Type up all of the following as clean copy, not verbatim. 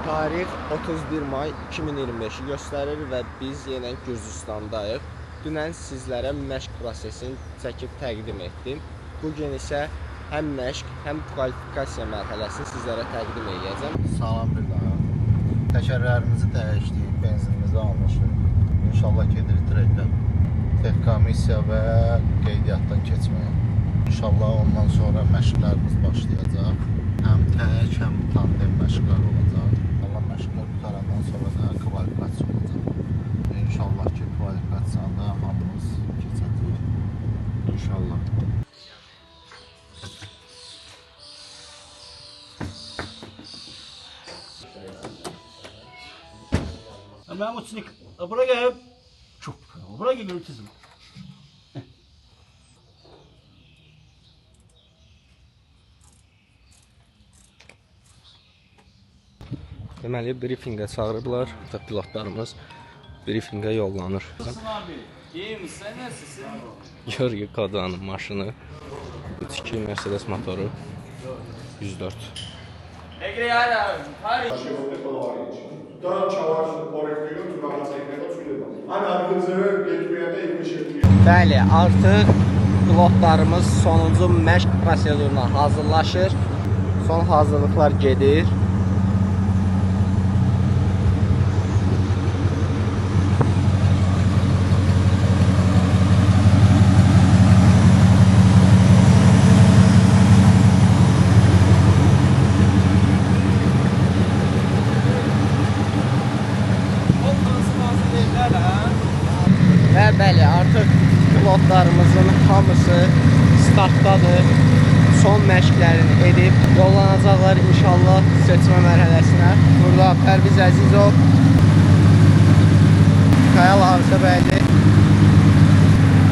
Tarix 31 may 2025-i göstərir və biz yenə Gürcüstandayıq. Dünən sizlərə məşq prosesini çəkib təqdim etdim. Bu gün isə həm məşq, həm kvalifikasiya mərhələsini sizlərə təqdim eləyəcəm. Salam bir daha. Təkərlərimizi dəyişdik, benzinimizi almışıq. İnşallah gedirik trekə. Texkomissiya və qeydiyyatdan keçməyə. İnşallah ondan sonra məşqlərimiz başlayacaq. Həm tək, həm tandem məşqlər olacaq. Allah məşqlər qutarandan sonra da kvalifikasiya olacaq. İnşallah ki, kvalifikasiyanı da hamımız keçəcəyik. İnşallah. Mənim uçnik bura gəlib, çox, bura gəlir utizm. Deməli, brifinqə çağırıblar. Pilotlarımız brifinqə yollanır. Nasılsın abi? İyiyim, sen nasılsın? Georgi Kadanın maşını 3.2 Mercedes motoru 104. Bəli, artıq pilotlarımız sonuncu məşq proseduruna hazırlaşır. Son hazırlıqlar gedir. Və bəli, artıq pilotlarımızın hamısı startdadır. Son məşqlərini edib yollanacaqlar inşallah seçmə mərhələsinə. Burada Pərviz Əzizov, Xəyal Arşabəyli,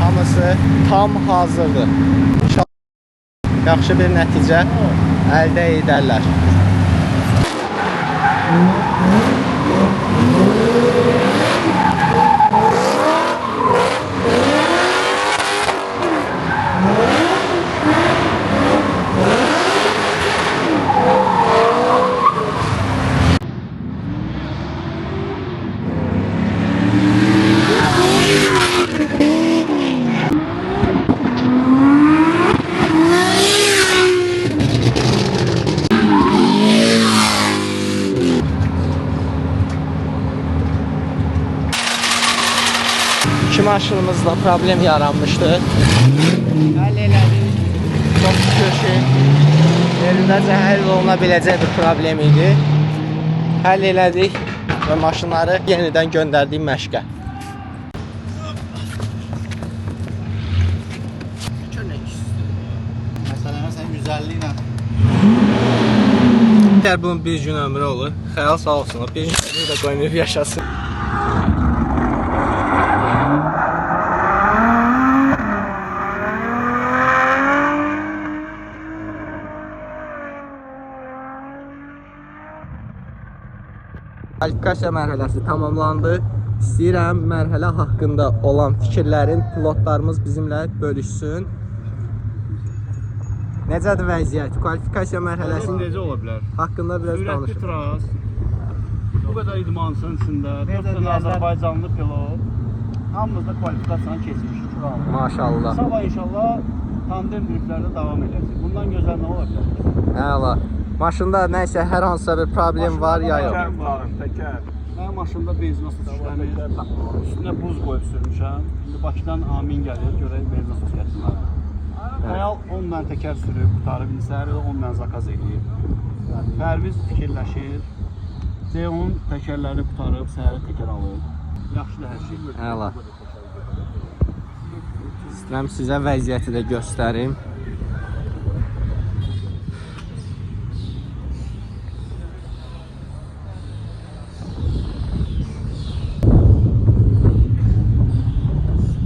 hamısı tam hazırdır. İnşallah yaxşı bir nəticə əldə edərlər. İki maşınımızla problem yaranmışdı. Həll elədik. Çox şükür ki, yerindəcə həll oluna biləcək bir problem idi. Həll elədik və maşınları yenidən göndərdik məşqə. Məsələn, sən 150 ilə Əgər bunun bir gün ömrü olur, xəyal sağ olsun, o bir gün də qoymayıb yaşasın. Kvalifikasiya mərhələsi tamamlandı. İstəyirəm mərhələ haqqında olan fikirlərin pilotlarımız bizimlə bölüşsün. Necədir vəziyyət? Kvalifikasiya mərhələsinin Necə ola bilər? haqqında biraz Sürətli danışın. tras. Bu qədər idmançının içində 4 Necə dənə deyərlər? Azərbaycanlı pilot. Hamımız da kvalifikasiyanı keçmişik. Maşallah. Sabah inşallah tandem driftlərdə davam edəcək. Bundan gözəl nə ola bilər? Əla. Maşında nəsə hər hansısa bir problem var ya yox. Təkər var, təkər. Mənim maşında benzin nasos işləmir. Üstünə buz qoyub sürmüşəm. İndi Bakıdan amin gəlir, görək benzin nasos gətirməli. Xəyal 10 dənə təkər sürüb, qurtarıb, indi səhər də 10 dənə zakaz eləyib. Pərviz fikirləşir. Ceyhun təkərləri qurtarıb, səhərə təkər alıb. Yaxşıdır hər şey. Əla. İstəyirəm sizə vəziyyəti də göstərim.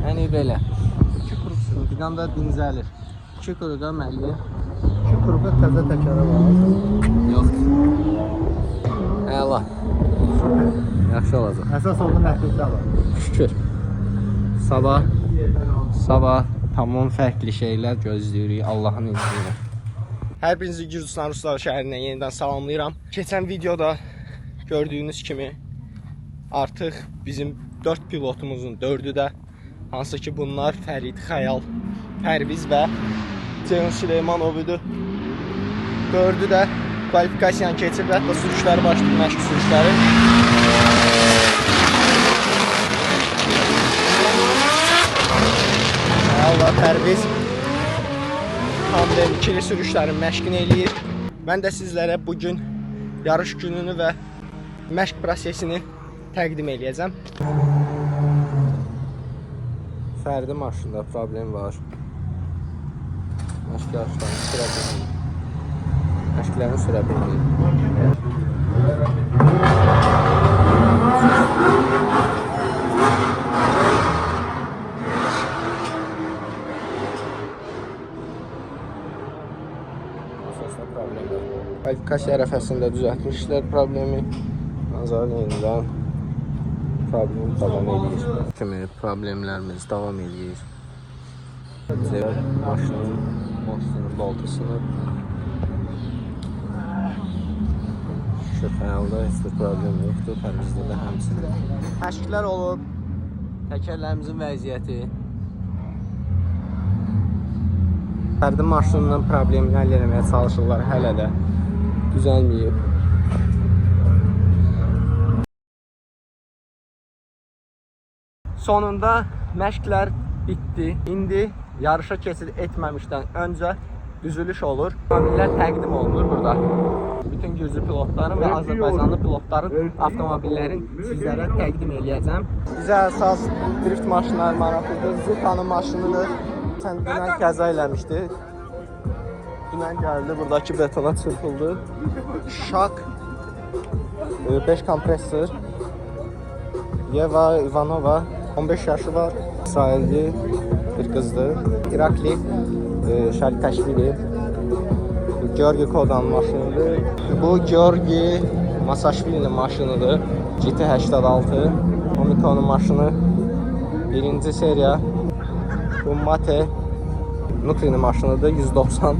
Yəni belə. 2 qrup sürür. İntiqam da dincəlir. 2 quruda müəllim 2 qrupa təzə təkəri var. yoxdur. Əla. Yaxşı olacaq. Əsas oldu nəticə alır. Şükür. Sabah tamam fərqli şeylər gözləyirik Allahın izni ilə. Hər birinizi Gürcüstan Rustavi şəhərindən yenidən salamlayıram. Keçən videoda Gördüyünüz kimi artıq bizim 4 pilotumuzun 4-ü də, hansı ki bunlar Fərid, Xəyal, Pərviz və Ceyhun Süleymanov idi. 4-ü də kvalifikasiyanı keçib, hətta sürüşləri başlayıb, məşq sürüşləri. Xəyal və Pərviz tandem ikili sürüşlərin məşqini eləyir. Mən də sizlərə bugün yarış gününü və məşq prosesini təqdim eləyəcəm. Fərdi maşında problem var. Məşq yarışlarını sürə bilmir. Məşqlərini sürə bilmir. Əsasında problem var. Kvalifikasiya ərəfəsində düzəltmişlər problemi. Ancaq yenidən problem davam eləyir. Kimi problemlərimiz davam eləyir. Maşının monsterın boltu sınıb. Şükür xəyalda heç bir problem yoxdur. Pərvizdə də həmçinin. Məşqlər olub. Təkərlərimizin vəziyyəti. Fərdi maşınının problemini həll eləməyə çalışırlar, hələ də düzəlməyib. Sonunda məşqlər bitdi. İndi yarışa keçid etməmişdən öncə düzülüş olur. Avtomobillər təqdim olunur burada. Bütün gürcü pilotların və Azərbaycanlı pilotların avtomobillərin sizlərə təqdim eləyəcəm. Bizə əsas drift maşınları maraqlıdır. Zukanın maşınıdır. Sən dünən qəza eləmişdi. Dünən gəldi, buradakı betona çırpıldı. Şak 5 kompressor. Yeva Ivanova 15 yaşı var. İsrailli bir qızdır. İrakli Şarikaşvili. Georgi Kodan maşınıdır. Bu Georgi Masaşvilinin maşınıdır. GT86. Omiko'nun maşını. Birinci seriya. Bu Mate Nukri'nin maşınıdır. 190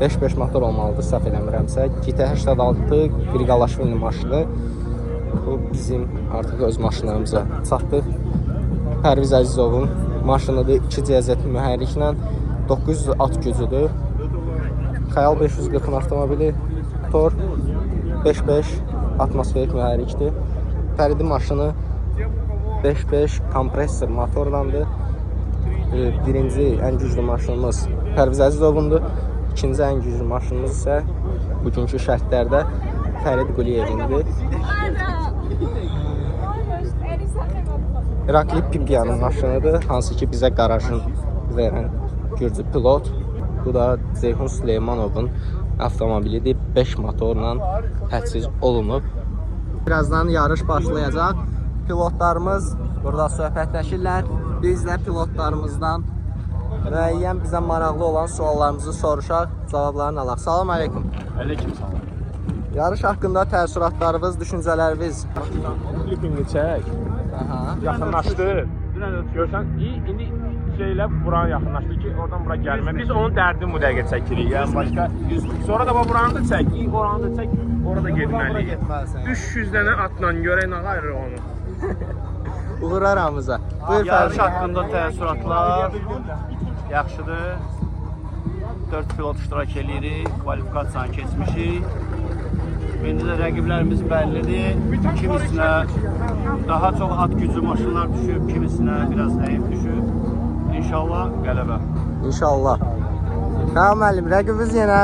5.5 motor olmalıdır, səhv eləmirəmsə. GT86 Grigalaşvilinin maşını. Bu bizim artıq öz maşınlarımıza çatdıq. Pərviz Əzizovun maşınıdır. 2 CZ mühərriklə 900 at gücüdür. Xəyal 540-ın avtomobili. Motor 5.5 atmosferik mühərrikdir. Fəridin maşını 5.5 kompressor motorlandır. Birinci ən güclü maşınımız Pərviz Əzizovundur. İkinci ən güclü maşınımız isə bugünkü şərtlərdə Fərid Quliyevindir. İrakli Pipiyanın maşınıdır, hansı ki bizə qarajın verən gürcü pilot. Bu da Ceyhun Süleymanovun avtomobilidir. 5 motorla təchiz olunub. Birazdan yarış başlayacaq. Pilotlarımız burada söhbətləşirlər. Biz də pilotlarımızdan müəyyən bizə maraqlı olan suallarımızı soruşaq, cavablarını alaq. Salam əleykum. Aleyküm salam. Yarış haqqında təəssüratlarınız, düşüncələriniz? Klipini çək. Aha. Yaxınlaşdır. Görsən, indi şeylə buranı yaxınlaşdı ki, oradan bura gəlmə. Biz onun dərdini bu dəqiqə çəkirik. Yəni başqa 100. Sonra da buranı da çək, oranı da çək, orada getməliyik. 300 dənə atla görək nə ayırır onu. Uğur aramıza. Buyur Yarış Fərdi. haqqında təəssüratlar yaxşıdır. 4 pilot iştirak eləyirik, kvalifikasiyanı keçmişik. İndi də rəqiblərimiz bəllidir. Kimisinə daha çox at gücü maşınlar düşüb, kimisinə biraz zəif düşüb. İnşallah qələbə. İnşallah. Xəyal müəllim, rəqibimiz yenə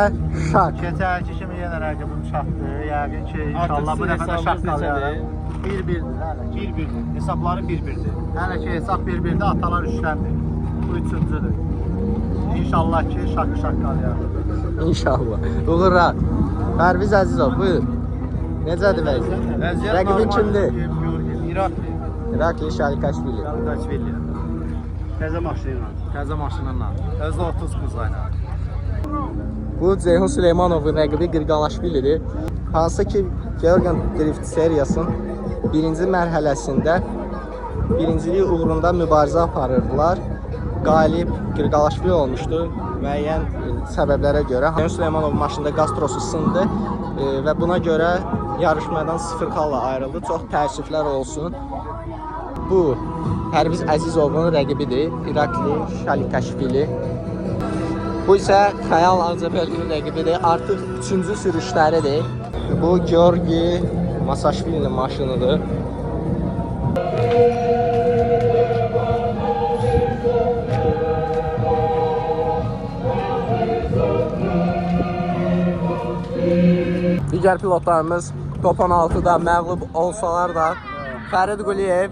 Şak. Keçənki kimi yenə rəqibim Şakdır. Yəqin ki, inşallah bu dəfə də Şak qalacaq. 1-1-dir hələ ki. 1-1-dir. Hesabları 1-1-dir. Hələ ki hesab 1-1-dir, atalar 3-dəndir. Bu üçüncüdür. İnşallah ki, Şakı Şak qalacaq. İnşallah. Uğurlar. Pərviz Əzizov, buyur. Necədir vəziyyət? Rəqibin kimdir? İrakli. İrakli Şarikaşvili. Qaçvilli. Təzə maşını ilə. Təzə maşınınla. Özü 30 kuzla ilə. Bu Ceyhun Süleymanovun rəqibi Qirqalaşvilidir. Hansı ki Georgian Drift seriyasının birinci mərhələsində birincilik uğrunda mübarizə aparırdılar. Qalib Qirqalaşvili olmuşdu müəyyən səbəblərə görə. Ceyhun Süleymanov maşında qaz trosu sındı və buna görə Yarışmadan 0 xalla ayrıldı. Çox təəssüflər olsun. Bu Pərviz Əzizovun rəqibidir. İrakli Şalikashvili. Bu isə Xəyal Ağcabəylinin rəqibidir. Artıq 3-cü sürüşləridir. Bu Georgi Masaşvilinin maşınıdır. Digər pilotlarımız top 16-da məğlub olsalar da Fərid Quliyev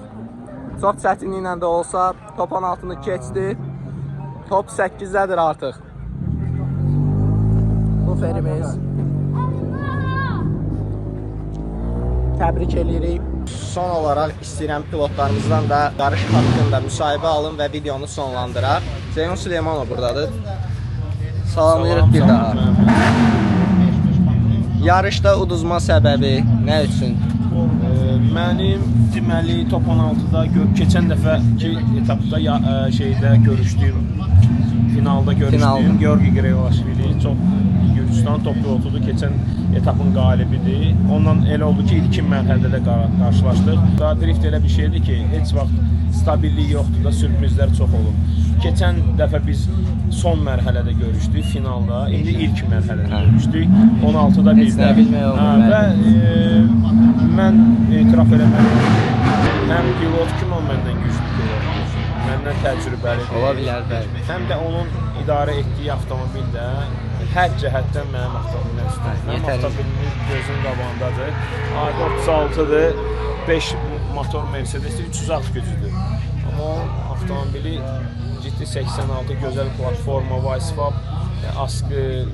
çox çətinliklə də olsa top 16-nı keçdi. Top 8-dədir artıq. Bu ferimiz. Təbrik eləyirik. Son olaraq istəyirəm pilotlarımızdan da yarış haqqında müsahibə alım və videonu sonlandıraq. Ceyhun Süleymanov buradadır. Salamlayırıq bir daha. Yarışda uduzma səbəbi nə üçün? Mənim deməli top 16-da keçən dəfəki etapda şeydə görüşdüyüm, finalda görüşdüyüm Georgi Gregoashvili çox Gürcüstan top pilotudur. Keçən etapın qalibidir. Ondan elə oldu ki, ilkin mərhələdə də qarşılaşdıq. Daha drift elə bir şeydir ki, heç vaxt stabillik yoxdur da, sürprizlər çox olur. Keçən dəfə biz son mərhələdə görüşdük, finalda. İndi ilk mərhələdə görüşdük. 16-da bir də. Və mən etiraf eləməliyəm ki, həm pilot kimi o məndən güclü pilotdur, məndən təcrübəlidir. Ola bilər, bəli. Həm də onun idarə etdiyi avtomobil də hər cəhətdən mənim avtomobilimdən üstündür. Mənim avtomobilimin gözünün qabağındadır. AD36-dır, 5 motor Mercedes-dir, 300 at gücüdür. Amma onun avtomobili ciddi 86 gözəl platforma, Wi-Fi, askı,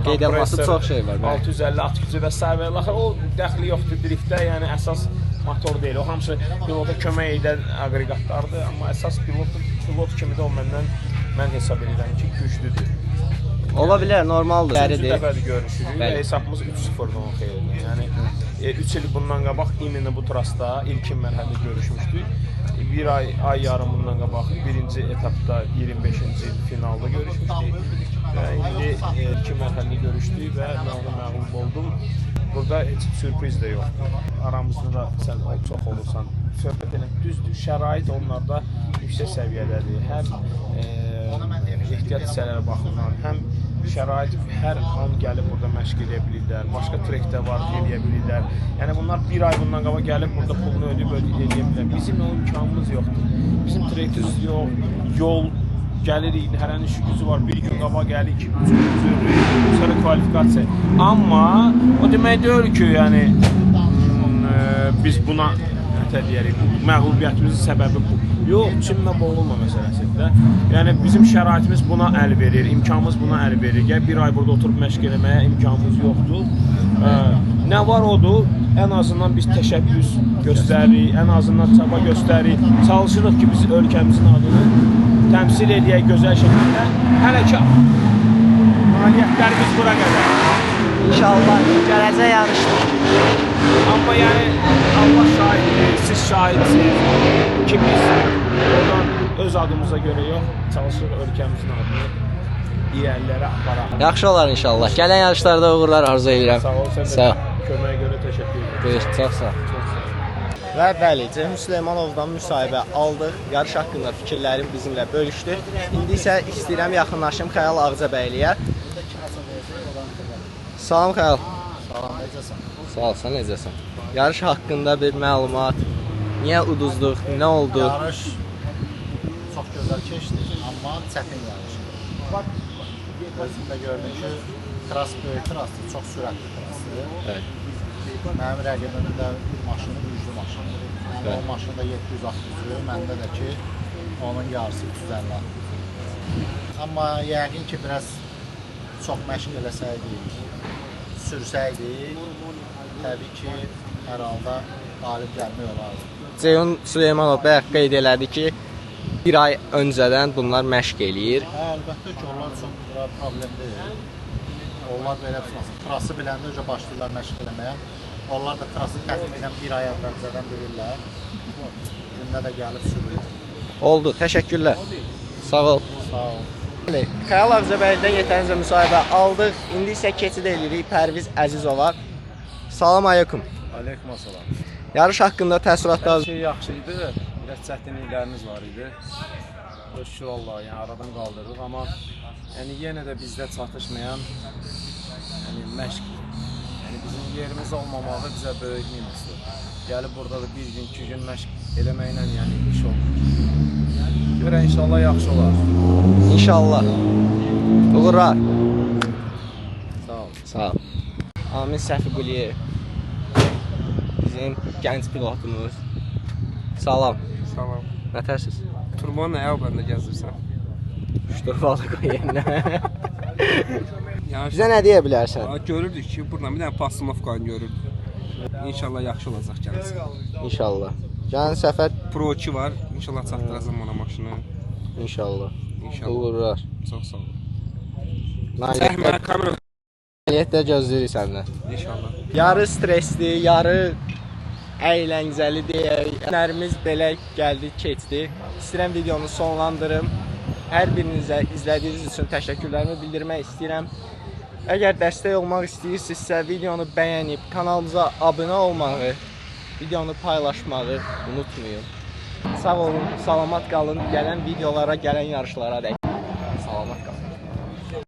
qeyd olunması çox şey var. 650 at gücü və sair və axır o dəxli yoxdur driftdə, yəni əsas motor deyil. O hamısı pilota kömək edən aqreqatlardır, amma əsas pilot kimi də o məndən mən hesab edirəm ki, güclüdür. Ola bilər, normaldır. Üçüncü dəfədir görüşürük və hesabımız 3-0-dır onun xeyrinə. Yəni 3 il bundan qabaq imini bu trasda ilkin mərhələdə görüşmüşdük. Bir ay yarım bundan qabaq birinci etapda 25-ci finalda görüşmüşdük. Və indi iki mərhələdə görüşdük və mən ona məğlub oldum. Burada heç sürpriz də yoxdur. Aramızda da sən çox olursan, söhbət elə düzdür. Şərait onlarda yüksək səviyyədədir. Həm ehtiyat hissələri baxımından, həm şərait hər an gəlib burada məşq edə bilirlər, başqa trekdə var, eləyə bilirlər. Yəni bunlar bir ay bundan qabaq gəlib burada pulunu ödəyib eləyə bilirlər. Bizim o imkanımız yoxdur. Bizim trekimiz yox, yol gəlirik, hərənin işi gücü var, bir gün qabaq gəlirik, 2,5 gün sürürük, sonra kvalifikasiya. Amma o demək deyil ki, yəni biz buna nətər deyərik, məğlubiyyətimizin səbəbi bu. Yox, çinmə boğulma məsələsidir də. Yəni bizim şəraitimiz buna əl verir, imkanımız buna əl verir. Yəni bir ay burada oturub məşq eləməyə imkanımız yoxdur. Nə var odur, ən azından biz təşəbbüs göstəririk, ən azından çaba göstəririk. Çalışırıq ki, biz ölkəmizin adını təmsil eləyək gözəl şəkildə. Hələ ki, nailiyyətlərimiz bura qədər. İnşallah gələcək yarışdır. Amma yəni Allah şahiddir, siz şahidsiniz ki, biz oradan öz adımıza görə yox, çalışırıq ölkəmizin adını irəlilərə aparaq. Yaxşı olar inşallah. Gələn yarışlarda uğurlar arzu edirəm. Sağ ol, sən də köməyə görə təşəkkür edirəm. Buyur, çox sağ ol. Və bəli, Ceyhun Süleymanovdan müsahibə aldıq. Yarış haqqında fikirlərini bizimlə bölüşdü. İndi isə istəyirəm yaxınlaşım Xəyal Ağcabəyliyə. Salam Xəyal. Salam, necəsən? Sağ ol, sən necəsən? Yarış haqqında bir məlumat. Niyə uduzduq? Nə oldu? Yarış çox gözəl keçdi, amma çətin yarış. Özün də gördün ki, tras böyük trasdır, çox sürətli trasdır. Evet. Mənim rəqibimin də maşını güclü maşındır. Yəni Evet. o maşında 700 at gücü, məndə də ki, onun yarısı 350 at gücü. Amma yəqin ki, biraz çox məşq eləsəydik, sürsəydik, təbii ki, hər halda qalib gəlmək olardı. Ceyhun Süleymanov bayaq qeyd elədi ki, bir ay öncədən bunlar məşq eləyir. Hə, əlbəttə ki, onlar üçün bura problem deyil. Onlar belə trası biləndə öncə başlayırlar məşq eləməyə. Onlar da trası təxminən bir ay əvvəlcədən bilirlər. Gündə də gəlib sürürlər. Oldu, təşəkkürlər. Sağ ol. Sağ ol. Bəli, Xəyal Ağcabəylidən yetərincə müsahibə aldıq. İndi isə keçid eləyirik Pərviz Əzizova. Salam aleykum. Aleyküm salam. Yarış haqqında təəssüratlar. Hər şey yaxşı idi. Biraz çətinliklərimiz var idi. Şükür Allaha, yəni aradan qaldırdıq, amma yəni yenə də bizdə çatışmayan yəni məşq, yəni bizim yerimiz olmamağı bizə böyük minusdur. Gəlib burada da bir gün, iki gün məşq eləməklə yəni iş olmur. Görək inşallah yaxşı olar. İnşallah. Uğurlar. Sağ ol. Sağ ol. Amin Səfiquliyev. Bizim gənc pilotumuz. Salam. Salam. Nətərsiz? Turbonu nəyə o bəndə gəzdirsən? Şturvalı qoy yerinə. Yəni Bizə nə deyə bilərsən? Görürdük ki, buradan bir dənə Pasımovkanı görürdük. İnşallah yaxşı olacaq gələcək. İnşallah. Gələn səfər Pro 2 var. İnşallah çatdıracam ona maşını. inşallah. İnşallah. Uğurlar. Çox sağ ol. Nailiyyətlə Çək mənə kamera. nailiyyətlə gözləyirik səndən. İnşallah. Yarı stresli, yarı əyləncəli deyək. Günlərimiz belə gəldi, keçdi. İstəyirəm videonu sonlandırım. Hər birinizə izlədiyiniz üçün təşəkkürlərimi bildirmək istəyirəm. Əgər dəstək olmaq istəyirsinizsə, videonu bəyənib kanalımıza abunə olmağı, videonu paylaşmağı unutmayın. Sağ olun, salamat qalın. Gələn videolara, gələn yarışlara dək salamat qalın.